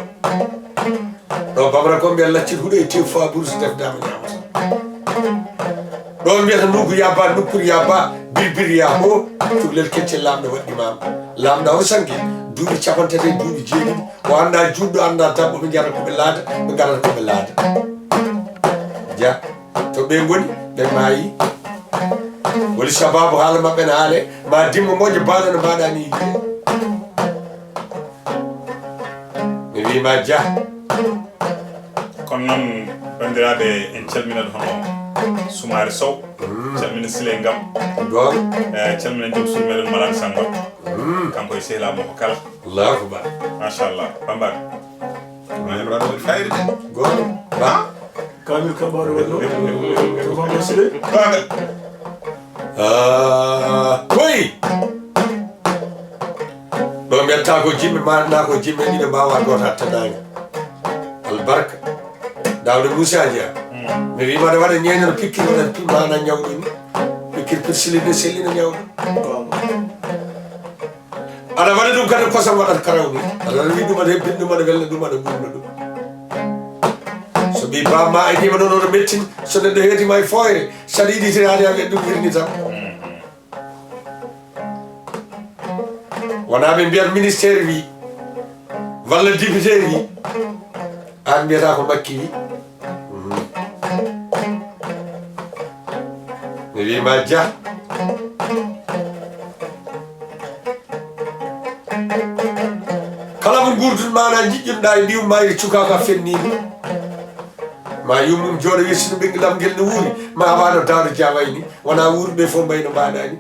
Ɗo Bamara ko mbiya laccit huɗo e tew fa bourse def dama ñamata. Ɗo mbiyata ndugu yabba, nukkuru yabba, birbir ya ho, cuklel keccel lamɗo waɗɗi mama. Lamɗo o sanki, duuɓi capanɗe tati, duuɓi jeeɗiɗi, o annda juutɗo, annda dabbo, ɓe jarata ko ɓe laada, ɓe ngarata ko ɓe laada. Dia, to ɓe ngoni, ɓe maayi. Woni sababu haala maɓɓe ne haale, ma dimmo moƴƴo baano no mbaɗa ni yiide. Mi wii ma Dia. Kono noon, banndiraaɓe, en calminat hono Sumaare Sow, calmina Sile Ngam. Goonga. Eh, calmina joom suudu meɗen Malal Samba. Kanko e sehilaaɓe makko kala. Allahu akbar. Machallah. Bambaɗo. Ma heɓraɗo waɗi fayida de. Goonga. Ba. Kamil Kabaru wonno. To Bamba Sile. Goonga. Ah, koy. Ɗo mi yetta ko jimɓe, ma na ko jimɓe ɗiɗo mbawa goto hatta nange. Albarka. Daawda Muusa Dia. Mi wi maɗa waɗa ñeñal pikkiri waɗa pi-, mana ñawɗo ni. Pikkiri pirsili de sellina ñawɗo. Aɗa waɗa ɗum kadi kosam waɗata karaw ni. Aɗa waɗa wi ɗum aɗa hebbin ɗum aɗa welna ɗum aɗa ɓurna ɗum. So ɓi bamma a yiɗima noon oɗo mettin, so neɗɗo heedima e fooyre, saɗa yiɗi tiraade a wiya ɗum wirni tan. Wona ɓe mbiyat ministére wi, walla député wi, an mbiyata ko Makki wi. Mi wi ma Dia. Kala mo gurdun mana jiɗɗun ɗa e ɓiyum ma e cukaka fenniɗo. Ma yummum jooɗo yersino ɓengi lamgel no wuuri, ma wano Daawda Dia wayni. Wona wuurɓe fof mbayno mbaɗani.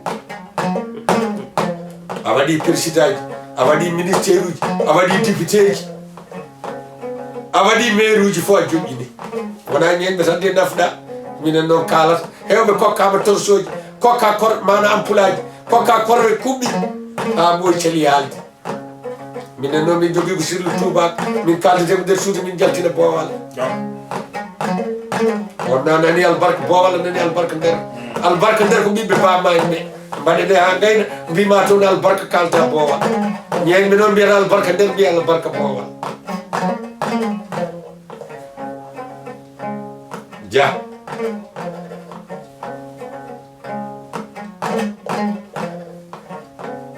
A waɗi présidentji, a waɗi ministère uji, a waɗi députéji, a waɗi maire uji fof a joƴƴini. Wona ñeñɓe tan de nafɗa. Minen noon kaalata. Hewɓe kokkama torsoji, kokka kor mana ampulaji, kokka korwe kuɓɓi. Ha ɓooy cali haalde. Minen noon min jogii ko sirlu tuubaak, min kaaldatee ko nder suudu, min njaltina boowal. Wonna nani albarka boowal, nani albarka nder. Albarka nder ko ɓiɓɓe bamma en ɓe. Mbaɗe nde haa ngayna, mbima toon albarka kalta boowal. Ñeeñɓe noon mbiyata albarka nder, mbiya albarka boowal. Dia.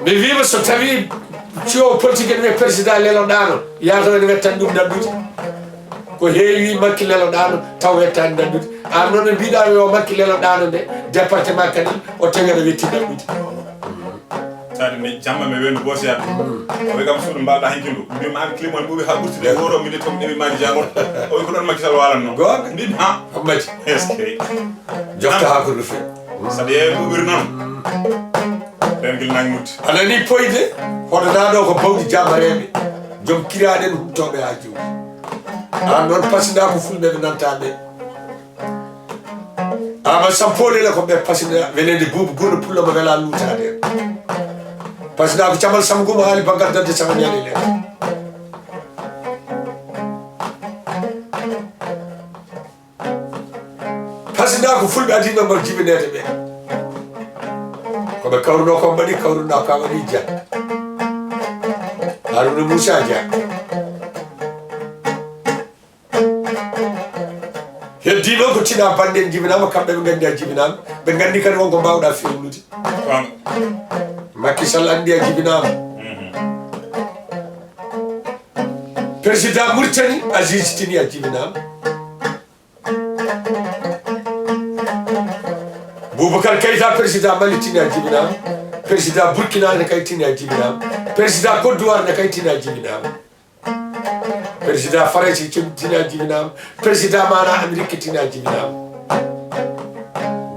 Mi wiima so tawi ciwo politique en wi président leloɗano, yaata woni wettan ɗum nandude. Ko heewi makki leloɗano taw wettani nandude. An noon ɓe mbiɗa yo makki leloɗano nde département kadi o tawi aɗa wetti nandude. Sade mi jamma mi wendu bosi yadde. O wi kam suudu mbalɗa hankindu. Mbima an climat ɓuuɓi ha ɓurti de woro mi de toon ɗeɓi maji jangol. O wi ko ɗon Macky Sall walanno. Goonga. Mbimi ha. Hammadi. Est-ce que. Jofta ha ko no fewi. Saɗa yeeya ɓuuɓiri noon. Rengil nang mutti. A nani poyde hoɗoɗa ɗo ko bawɗi jamareɓe. Joom kiraɗen humtoɓe ha jewti. An noon pasida ko fulɓe ɓe nanta ɓe. Ama sampolele ko ɓe pasida welede buubu gono pullo mo wela lutade. Pasida ko camal samguma haali baggal dadde camal ñalele. Pasida ko fulɓe adino ngal jibinede ɓe. Ko ɓe kawruno ko mbaɗi kawruno ka waɗi ja. Haruna Moussa Dia. Heddi noon ko tina bande en jibinama kamɓe ɓe gandi a jibinama. Ɓe gandi kadi wonko mbawɗa fewnude. Makki Sall andi a jibinama. Président Mauritanie Aziz Tini a jibinama. Boubacar Keita président Mali Tini a jibinama. Président Burkina ne kay Tini a jibinama. Président Côte d'Ivoire ne kay Tini a jibinama. Président Farayse Tini a jibinama. Président mana Amérique Tini a jibinama.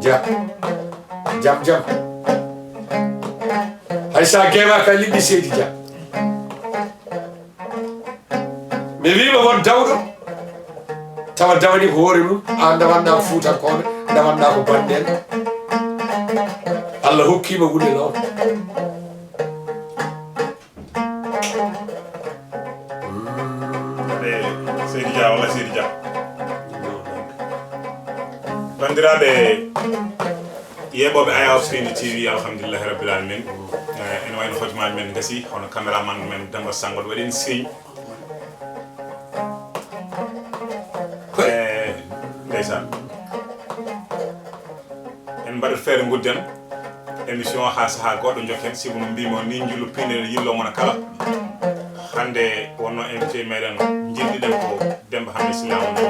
Ja jam jam. Hay sa gema ka liɓi seydi ja. Mi wiima won dawɗo tawa dawani ko hoore mum an dawanɗa ko fuutankoɓe dawanɗa ko bannden. Allah hokkima wule noon. Seydi Dia walla Seydi Dia. Bandiraɓe yeɓoɓe Aya Ofseni T V, alhamdulillahi rabbil alamin. Ene wayno hojmaji men gasi hono caméraman men Demba Sango waɗen signe. Ndeysaan. En mbaɗat feere ngudden émission ha saha goɗɗo jokken sibu no mbimi on ni njullu pinde yillo mon kala. Hande wonno invité meɗen jilɗiɗen ko Demba Hammet Silla on ɗo.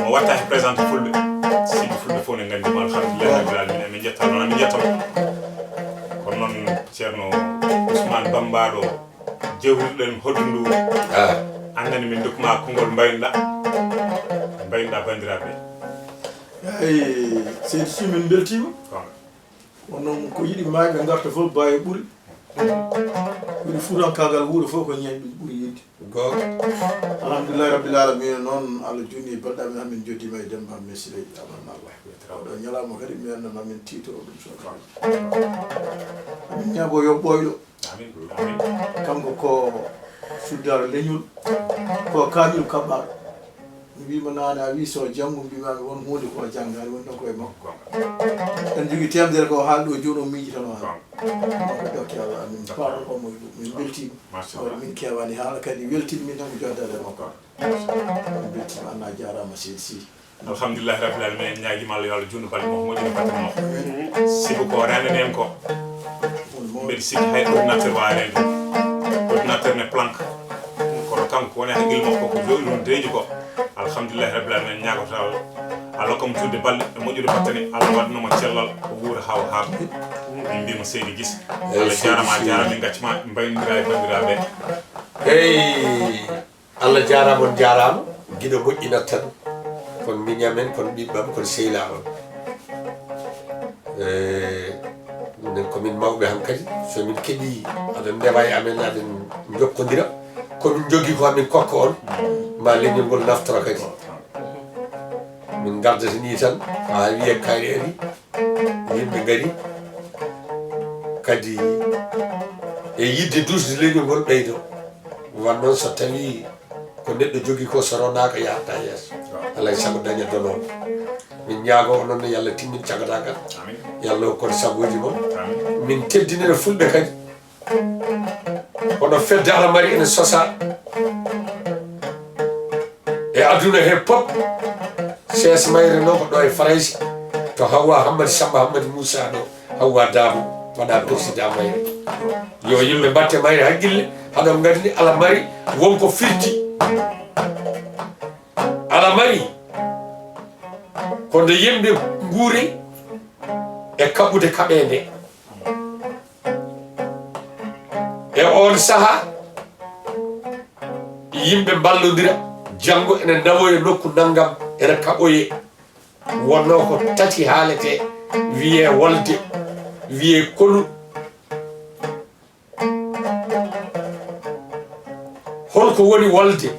Mo watta he présenté fulɓe sibu fulɓe fof ne nganndi mo alhamdulillahi rabbil alamin. Emin jetta noon emin jetta mo. Kono noon ceerno Ousmane Bambaɗo jewtuɗen hoɗdu ndu. Andani min dokkuma konngol mbaynoɗa mbaynoɗa bandiraɓe. Eyi seydi si min beltima. Kono noon ko yiɗi mayɓe garta fof baawi ɓuri. Woni fuutankaagal wuuro fof ko ñeeñ ɗum ɓuri yiɗde. Goonga. Alhamdulillahi rabbil alamina noon Allah junni e balɗe amen hamin joddima e Demba Hammet Silla amanallah. Oɗo ñalawma kadi mi annama min tiito ɗum so. Amin ñaago yo ɓooyɗo. Kanko ko suddaro leñol. Ko kamil kaɓɓaɗo. Mi wiima nane a wi so janngu mbimami won hunde ko janngani woni ɗon koye makko. En jogi temdere ko haali ɗo joni o miijitano ha. Ɗum ko dokke Allah amin paɗo ko mo min beltima. Wala min kewani haala kadi weltin min tan ko joddade e makko. Min beltima anna jarama seydi si. Alhamdulillahi rabbil alamin en ñaagima Allah yo Allah junnu balɗe makko moƴƴina batte makko. Sibu ko renani en ko mbeɗa sikki hay ordinateur wawa rende ɗum. Ordinateur ne planque. Kono kanko woni haqqille makko ko joɗi ɗum deeƴi ko. Alhamdulillahi rabbil alamin en ñaagotoo Allah. Allah kam tudde balɗe e moƴƴude battane Allah waɗanoma cellal o wuura hawa haako. Min mbima seydi gis. Allah jarama a jarama min gaccima mbaynodira e bandiraɓe. Eyyi. Allah jarama on jarama. Giɗo moƴƴinat tan. Kon miñam en kon ɓiɓɓam kon sehil am on. Minen komin mawɓe hankadi somin keeɓi aɗa ndewa e amen aɗen jokkodira. Komin jogui ko amin kokka on ma leñol ngol naftoro kadi. Min gardata ni tan ha wiye kayre ari yimɓe gari kadi. E yiɗde duusde leñol ngol ɓeydo. Wan noon so tawii ko neɗɗo jogii ko so ronaaka yahataa yeeso. Alaa e sago daña donoowo. Min ñaagoo on noon yo Allah timmin cagataagal. Amin. Yo Allah hokku on sagooji mon. Amin. Min teddinira fulɓe kadi. Kono fedde Alamari ene sosaa e aduna he pop. Sees Mayre noon ko ɗo e Farayse to Hawwa Hammadi Samba Hammadi Moussa ɗo. Hawwa Dabo waɗa président Mayre. Yo yimɓe mbatte Mayre haqqille, haɗon nganndi Alamari won ko firti. Alamari ko nde yimɓe nguuri e kaɓude kaɓeende. E oon sahaa, yimɓe mballondira, janngo ene nawoya nokku nanngam, ene kaɓoye. Wonnoo ko tati haaletee, wiyee wolde, wiyee konu. Holko woni wolde?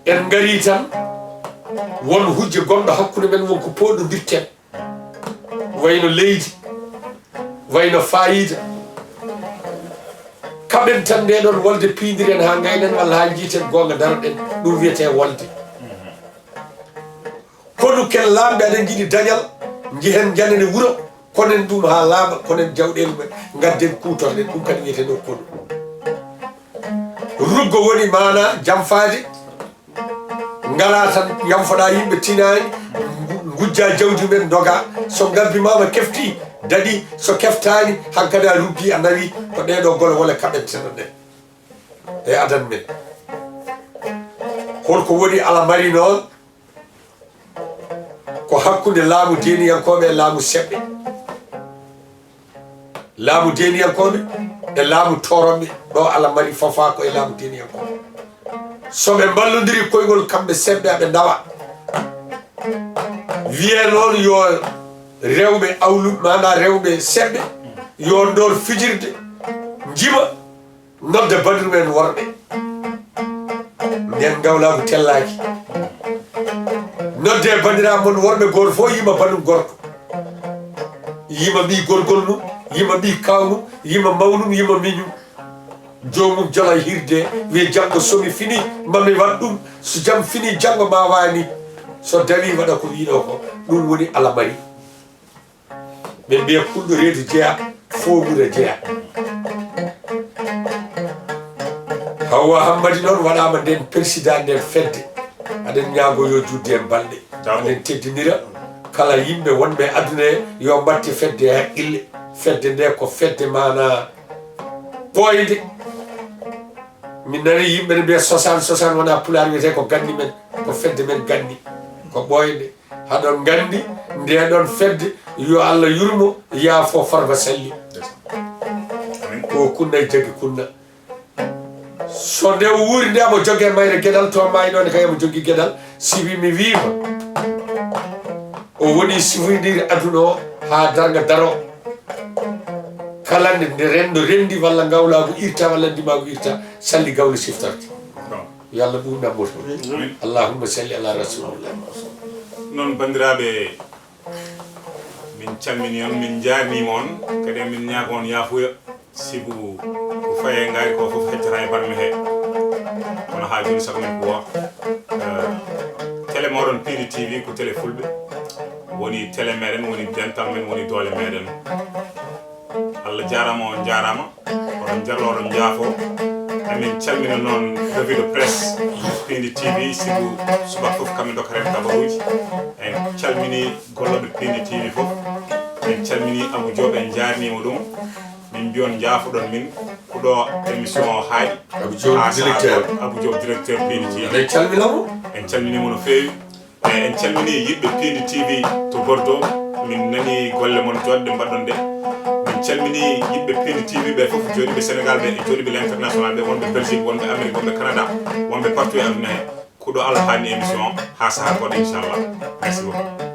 En ngarii tan, won hujja gonɗo hakkunde men, won ko pooɗondirten. Wayno leydi, wayno faayiida. Kaɓen tan nde ɗon wolde, piindiren haa ngaynen walla haa njiiten goonga, daroɗen. Ɗum wiyetee wolde. Konu ken laamɓe, aɗen njiɗi dañal, njehen njanene wuro, konen ɗum haa laaɓa, konen jawɗeele mumen, ngadden kuutorɗen, ɗum kadi wiyetee ɗo konu. Ruggo woni maana jamfaade, ngala tan yamfoɗa yimɓe tinaani, ngujja jawdi men ndoga, so ngabbi maama kefti, daɗi, so keftaani, hankadi a ruggi a nawi, ko ɗee ɗo gole wole kaɓeten ɗe e adan men. Holko woni Alamari noon? Ko hakkunde laamu deeniyankooɓe e laamu seɓɓe. Laamu deeniyankooɓe e laamu tooronɓe, ɗo Alamari fofaa ko e laamu deeniyankooɓe. So ɓe mballondiri koyngol kamɓe seɓɓe, aɓe ndawa. Wiyee noon yo rewɓe awlu, maanaa rewɓe seɓɓe, yo ndoor fijirde, njima, nodda bandirɓe men worɓe. Nden ngawlaagu tellaaki. Nodde banndiraaɓe mon worɓe, gooto fof yima banndum gorko. Yima ɓii gorgol mum, yima ɓii kaaw mum, yima mawnum, yima miñum. Joomum jala hirde, wiya janngo so mi fini, ma mi waɗ ɗum. So jam fini, janngo ma waani. So dawi waɗa ko wiɗo ko, ɗum woni Alamari. Ɓe mbiya kulɗo reedu jeya, fowru jeya. Hawwa Hammadi noon waɗaama nden persidaa nden fedde. Aɗen ñaago yo juutde en balɗe. Aɗen teddinira kala yimɓe wonɓe e aduna he, yo mbatte fedde e haqqille. Fedde nde ko fedde maanaa ɓooyde. Min nani yimɓe ne mbiya soixante, soixante wona pulaar wiyetee ko ganni men, ko fedde men ganni, ko ɓooyde. Haɗon nganndi nde ɗon fedde, yo Allah yurmo, yaafo, Farba Salli. Amin. Ko kunna e jagi kunna. So nde o wuuri nde, amo joge mayre geɗal, to maayi ɗon kay amo jogi geɗal. Sibi mi wiima, o woni sifoyndiri aduna o haa darga daro. Kala nde, nde renndo renndi walla ngawlaagu irta walla ndimaagu irta, Salli Gawlo siftorte. Yo Allah ɓuuɓnam mo toon. Amin. Allahumma salli ala rasulillah. Noon, banndiraaɓe, min calminii on, min njaarniima on, kadi min ñaago on yaafuya, sibu ko faye ngaari ko fof heccata e barme he. Kono haa jooni sago men ko wa. Eh, télé mooɗon Pindi T V ko télé fulɓe, woni télé meɗen, woni dental men, woni doole meɗen. Allah jaaraama, on njaaraama. Oɗon njarlo, oɗon njaafo. Emin calmina noon revue de presse Pindi T V, sibu subaka fof kamɓe ndokkata en kabaruuji. En calmini gollooɓe Pindi T V fof. En calmini Abou Diop, en njaarniima ɗum. Min mbiyon njaafoɗon min ko ɗo émission o haaɗi. Abou Diop, haa sahaa directeur. Gooto. Abou Diop, directeur Pindi T V. En calminamo. En calminimo no feewi. Eh, en calmini yiɗɓe Pindi T V to Bordeaux. Min nani golle mon joɗɗe mbaɗɗon ɗe. Min calmini yiɗɓe Pindi T V ɓe fof, joɗiiɓe Sénégal ɓe, e joɗiiɓe l'international ɓe, wonɓe Belgique, wonɓe Amérique, wonɓe Canada, wonɓe partout e aduna he. Ko ɗo Allah haani émission o, haa sahaa goɗɗo, inchallah. Merci beaucoup.